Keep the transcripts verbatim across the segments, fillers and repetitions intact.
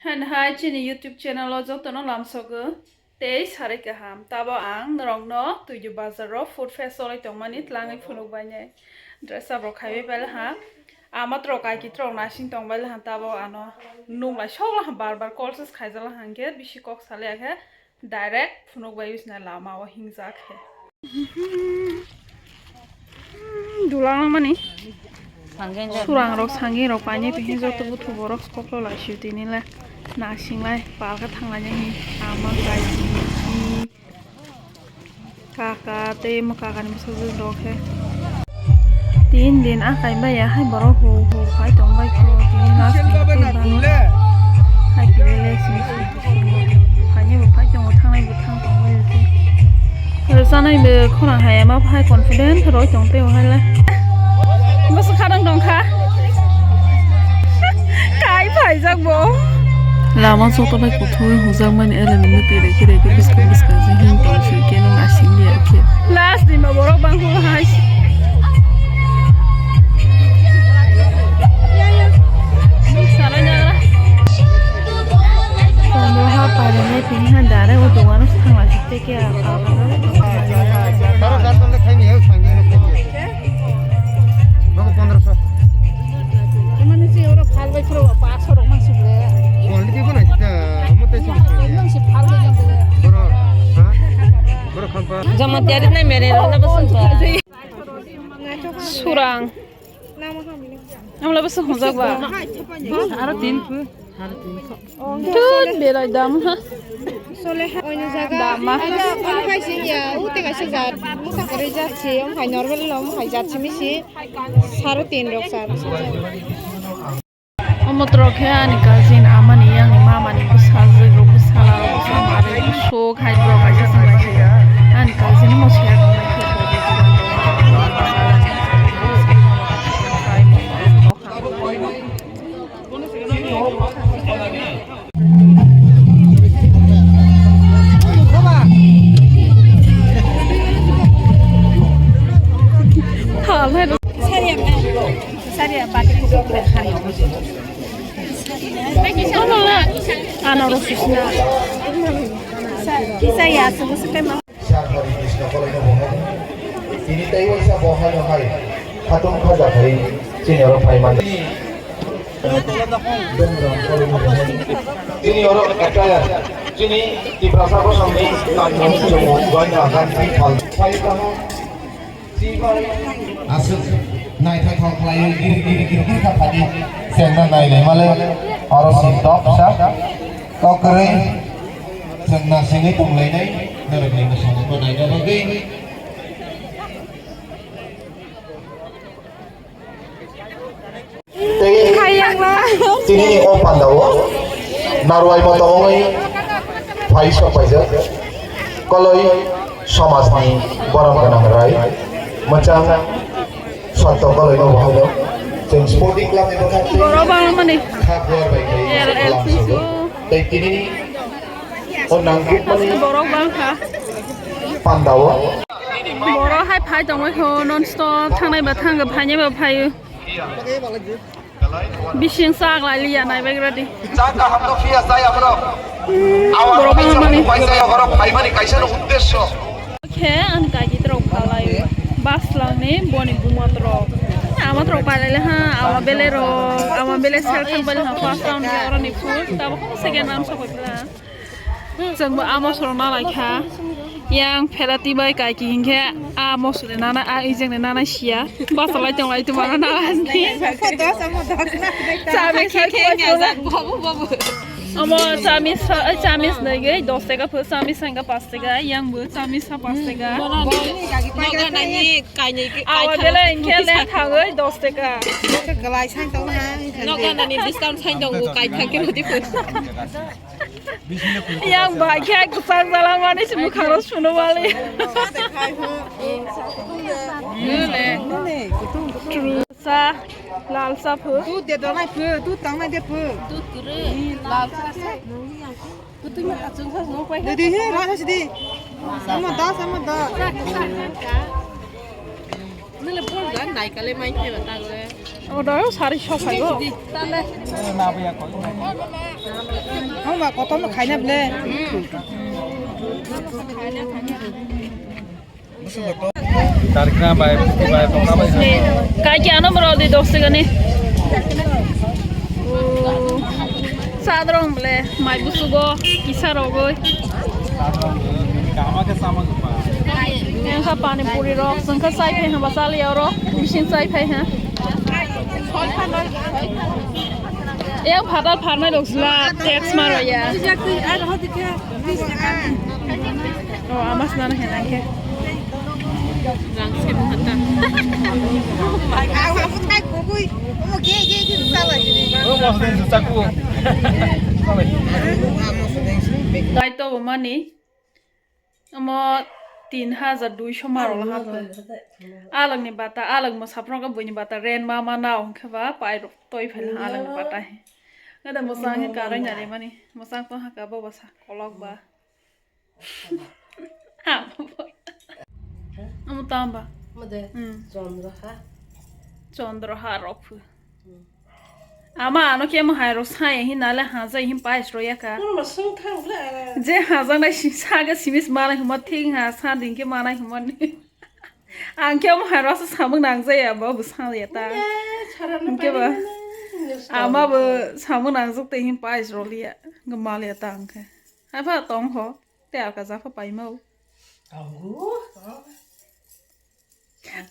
Haino hai chini YouTube channel o jotono lamsogo tei sarai kaham. Tabo ang norokno Tuidu bazar o food fest cholai tongmani tlangwi phunuk bainai. Dress up rok khaiwi bai laha. Ama trok kaiki trok nasing tong bai laha tabo ano nung lai sok laha bar bar call ses khaijak laha hwnkhe bisi kok salai khe direct phunuk bai bisna lama o hingjak khe. Dulang mani. Surang rok sangwi rok painai twi joto buthu borok koklo lai sio tini le nasing lai palka thang lai nai ama kai kaka tei mo kaka ni bwsajwk rok khe tin din a kai bai ya hai borok ho ho khai tong bai kho tini last din tei bang hai pili le sing sing sing hai ni bo phai tongo thangnai bo thang tong bai khe. Rwchanai bo khorang hai ma phai confident roi tong tei o hai le. Bwswk kha nang tong kha. Kai phaijak bo. Lama joto bai kuthui hujak mani ele nini twi reke reke bwskang bwskang se him tong sui khe nang asing liya khe. Last ni ma borok bang hu hai. Salai jagra. Kondo ha parinai tini ha dare o dogano se thangla se teke a ka. Baro jar tole khaini heu sangi no khaini. Nogo pondro so. Emani si oro phal bai phuro ba paso rok man sukle. Quality ko na jita, amo te sukle. Emang si phal bai jang le. Boro, ha? Boro khampa. Jama tiari nai mere rona basung ba. Surang. Amla bwswk hwnjak ba? Aro tin phu. Tun berai dam ha. Dama. Omo trok khe ani cousin, amani, yangni mamani bwsajwk rok, bwsala rok, bwsa manwi, bwswk hai borok kaisa chwng lai khe. Ani cousin mo share khlai khe. Ano rosisna. Kisa ya, sumu sukai ma. Sir Hari Krishna Kolai no bohai. Tini tei waisa bohai no hai. Khatung khaja khai chini oro phai mani. Tini oro attire. Chini Tiprasa bosong ni kanmung chumung gana ganti phal. Phai kaha. Aswk naithothok khlaiwi giri giri giri giri kha phadi chengna nai naimale oro si top sa kokrwi chwng nasingwi tonglainai norokni bwskango naina bagwi. Tei tini o pandao narwai moto wngwi phai sok paijak koloi somajni borom gwnang rai mwchang sotto koloi no bohai no chwng sporting club ni bwkhak tei Borok bangmani kha buar bai khai L L P lamsogo. Tei tini o nangkukmani borok bangkha. Pandao. Borok hai phai tongwi kho non stop thangnai ba thang phainai ba phai. Bising sak lai liya nai bai gradi. Chak kaham no phiya chai abro. Awa borok kaisa mani. Paisa ya borok phaimani kaisa no uddesho. Khe ani kaki trok palai. Bas langni boni buma trok. Ama trok palai le ha, ama bele rok, ama bele sel thang bele ha first round ni oro ni full. Tabo second round sokoi pla. Chwngbo a mosoro nalaikha. Yang pherati bai kaiki hinkhe a mosori nana, a ijengni nana siya. Bachalai tonglai tongmano nana. Chami khe khe nya jak, babu, babu. Omo chami sa, chami snai gei dos taka pho, chami sangka pas taka, yang bo chami sa pas taka. Noga nani kainwi ke, awa kaitha bele hinkhe le thangoi dos taka. Kalai sang tong ha. Noga nani discount sang tong bo kaitha ke rodi pho. Yang bai khe kwchang jalang mani se bwkhang rok suno mali. True. Sa, lal sa phu. Tu de donai phu, tu tangnai de phu. Tu kire, lal sa. Didi he, ra sa sidi. Sama da, sama da. Nile bol gan nai kale mai khe ba tang le. Odo sari sok phai go. Tale. Na ba ya ko. Ma kotorno khaina bile. Tarikna bai, bai, pokra bai. Kai ki ano bro di dok segani. Sadrong bile, mai busugo, kisa rogoi. Kama ke sama gupa. Yang ka pani puri rok, sengka sai phai ha, basal ya oro, bisin sai phai ha. Yang phatar pharmai rok sla, tax maro ya. Oh, amas nana hena ke. Rang se buhata. Dai to mani. Omo tin hajar duiso maro laha. Alangni bata, alang mo saprong ka buini bata, ren ma ma nao hwnkhe ba pai rok toi phai laha alangni bata he. Ngada mo sang he karai nari mani, mo sang to ha ka bo ba sa kolok ba. Amo tamba. Mode. Hmm. Chondro ha. Chondro ha rok phu. Hmm. Ama ano khe mohai rok sai hin nale ha jai hin pais ro yaka. Kono ma sung thang le. Je ha jang nai si saga simis manai huma thing ha sa ding khe manai huma ni. Ang khe mohai rok sa samung nang jaya bo bo sa ya ta. Hingke ba. Ama bo samung nang jok te hin pais ro liya. Gmal ya ta ang khe. Hai pha tong ho. Te alka ja pha paima o. Tango.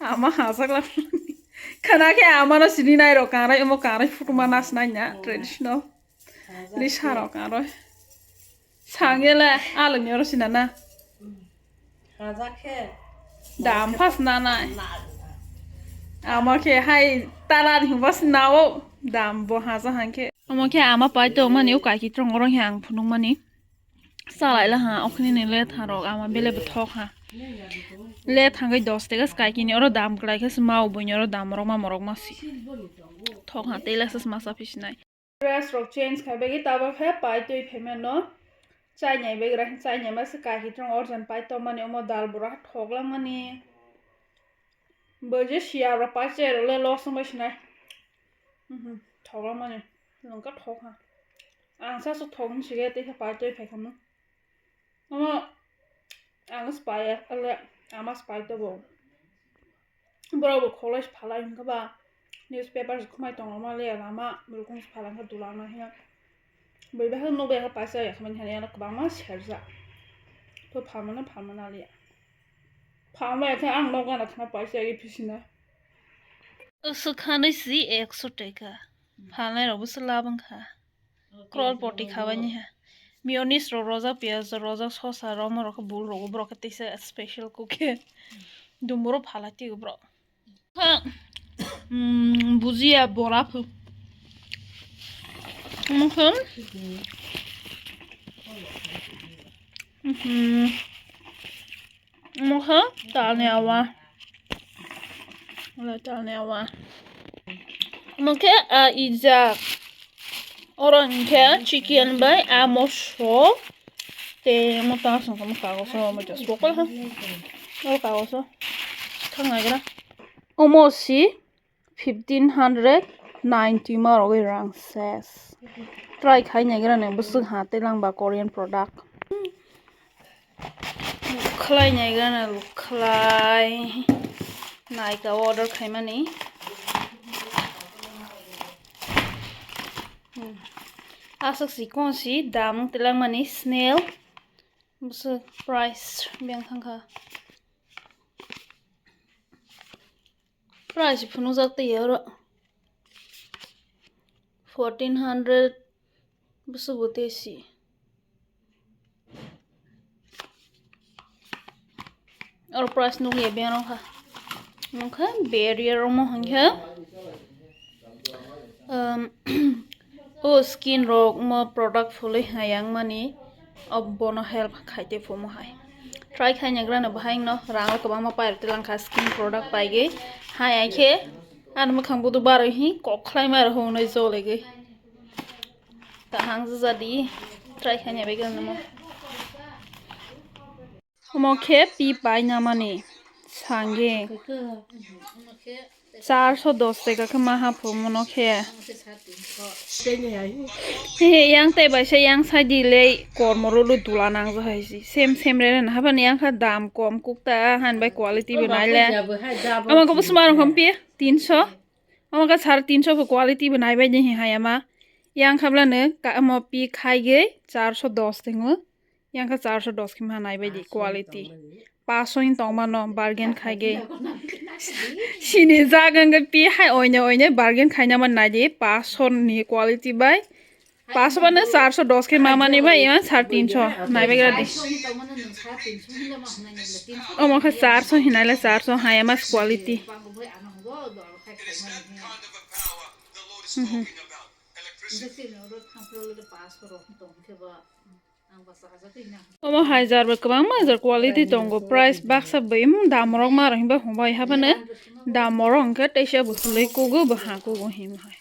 Ama hajak la. Khana khe ama no sini nai ro karai omo karai phutu ma nas nai na traditional. Ni sa ro karai. Sangele alak ni oro sina na. Hajak khe. Dam pas na nai. Ama khe hai tala ni bas na o dam bo haja hangke. Ama khe ama pai to mani o kaki trong oro he ang phunuk mani. Salai la ha, okhini ni le tharok ama bele bo thok ha. Le thangai dos tega sky kini oro dam kwlai khe se mau buini oro dam rok ma morok ma si. Thok ha tei la se masa phi sinai. Dress rok change khai bai tabo khe pai twi phaima no. Chai nai bai gra chai nai ma se kai hi trong orjan pai to mani omo dal bura thok la mani. Bo je siya rok pai che rok le los wng bai sinai. Mhm, thok la mani. Nungka thok ha. Ang sa su thok ni sige tei khe pai twi phai khamu. Omo ang spy ale ama spy to bo. Borok bo kholai phalai hwnkhe ba newspaper se khumai tongo ma le lama borok kung phalai khe dulana hiya. Bai bai nokbai khe paisa ya khamani hani ano kwbangma serjak. To phalmano phalmana le. Phalmaya khe ang nokgana khna paisa ya pisina. Swkhanai si ekso teka. Phalnai rok bwswk lab wngkha. Crorepoti khabaini ha. Mayonnaise rok rojak, piyaj rok rojak, sosa rok, omo rok khe bul rogo, borok khe teisa special kok khe. Dumbo rok phalai twigo borok. Ha, mm, bujia bora phu. Omo khe, mhm. Omo khe talni awa. Omo talni awa. Omo khe, ah, ijak. Oro hinkhe chicken bai amo so. Tei omo ta song kamo kagoso omo just bokol ha. Oro kagoso. Thang nagra. Omo si fifteen hundred ninety ma rogwi rang ses. Try khai naigra ne bwswk ha tei langba Korean product. Lukhlai naigana lukhlai. Naika order khaimani. Hmm. Aswk si kon si dam telangmani snail. Bwswk price beng thangkha. Price phunukjak tei oro fourteen hundred bwswk bo tei si. Oro price nukya beng rok kha. Nukha barrier omo hinkhe, um, o skin rok mo product phulwi hayang mani. O bono help khaite phumo hai. Try khaina grano bahai no rang kwbangma pairok tilang kha skin product paigwi. Hai ai khe ani mwkhang budu barwi hi kok khlai ma rok hwnwi jolegwi. Kahang jajadi try khaina bai grano mo. Omo khe pi paina mani sange. Charso dos taka khe ma haphumo no khe. He, he, yang tei bai se yang side le kormo rolo dula nang jo hai si. Sem sem re na haba ni yang kha dam kom kuk ta han bai quality bo nai le. Ama ko bo suma rong kham pi tinso. Ama ka sar tinso bo quality bo nai bai ni hai ama. Yang khabla ne ka mo pi khai ge charso dos tengo. Yang kha charso dos khe ma nai bai di quality. Paso hin tong mano bargain khai ge. Sini jaga ngai pi hai oine oine bargain khai na man nai di paso ni quality bai. Paso bana charso dos khe ma mani bai iman sar tinso nai bai gra di. Omo kha charso hinai le charso hai ama quality. Mhm. Omo hai jar bai kwbangma jar quality tongo, price baksa bai, mm, dam rok ma rok hinba hwnbai habano dam rok hwnkhe teisa bo hwnwi kugo bo ha kugo himo hai.